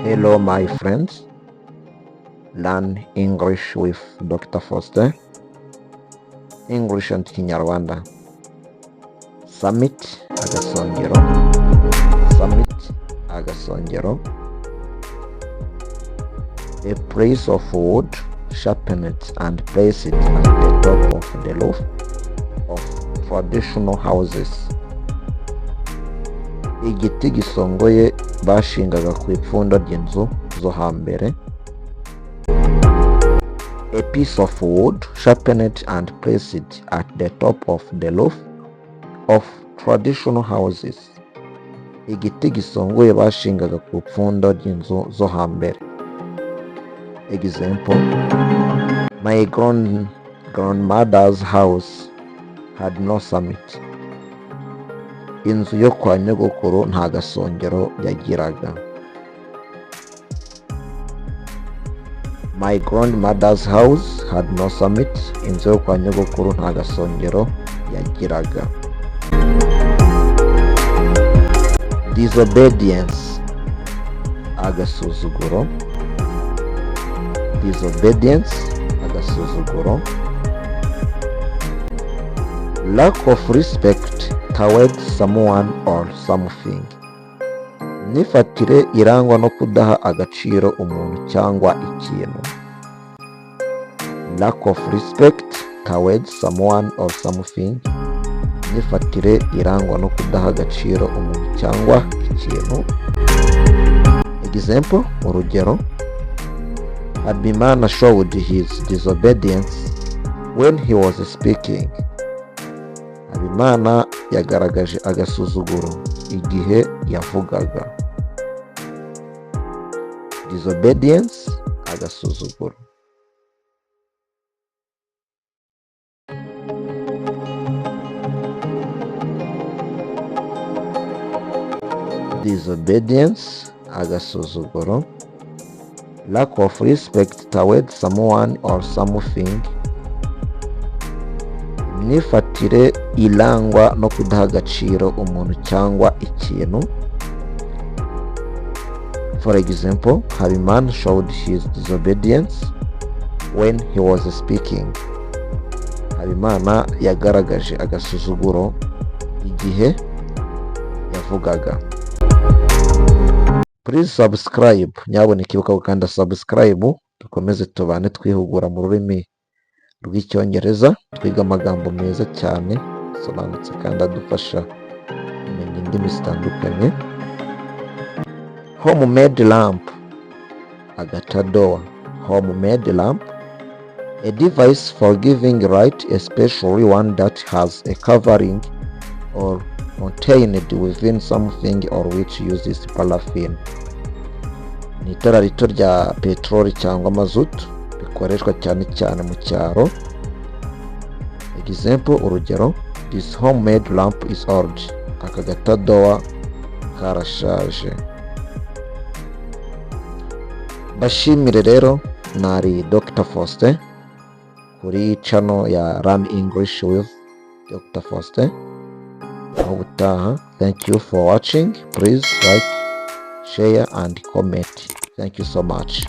Hello, my friends. Learn English with Dr. Foster. English and Kinyarwanda. Summit, agasongero. Summit, agasongero. A piece of wood sharpened and placed at the top of the roof of traditional houses. Igiti gisongoye bashingaga ku ipfundo ry'inzu zo hambere. A piece of wood sharpened and placed at the top of the roof of traditional houses. Igiti gisongoye bashingaga ku ipfundo ry'inzu zo hambere. Example: My grandmother's house had no summit. Inzu yo kwa nyogokuru nta gasongero yagiraga. My grandmother's house had no summit. Inzu yo kwa nyogokuru nta gasongero yagiraga. Disobedience, agasuzuguro. Disobedience, agasuzuguro. Lack of respect towards someone or something. Imyifatire irangwa no kudaha agaciro umuntu cyangwa ikintu. Lack of respect towards someone or something. Imyifatire irangwa no kudaha agaciro umuntu cyangwa ikintu. Example, urugero: Habimana showed his disobedience when he was speaking. Habimana yagaragaje agasuzuguro igihe yavugaga. Disobedience, agasuzuguro. Disobedience, agasuzuguro. Lack of respect towards someone or something. Imyifatire irangwa no kudaha agaciro umuntu cyangwa ikintu. For example, Habimana showed his disobedience when he was speaking. Habimana yagaragaje agasuzuguro igihe yavugaga. Please subscribe, nyabuneka ibuka gukanda subscribe, dukomeze tubane twihugura mu rurimi rw'Icyongereza, twiga amagambo meza cyane asobanutse kandi adufasha kumenya indimi zitandukanye. Homemade lamp, agatadowa. Homemade lamp, a device for giving light, especially one that has a covering or contained within something or which uses paraffin. Ni itara rito rya peteroli cyangwa mazutu rikoreshwa cyane cyane mu cyaro. Example, urugero: This homemade lamp is old. Aka gatadowa karashaje. Mbashimire rero, nari Dr. Faustin kuri channel ya Learn English with Dr. Faustin. Aho ubutaha, thank you for watching. Please like, share and comment. Thank you so much.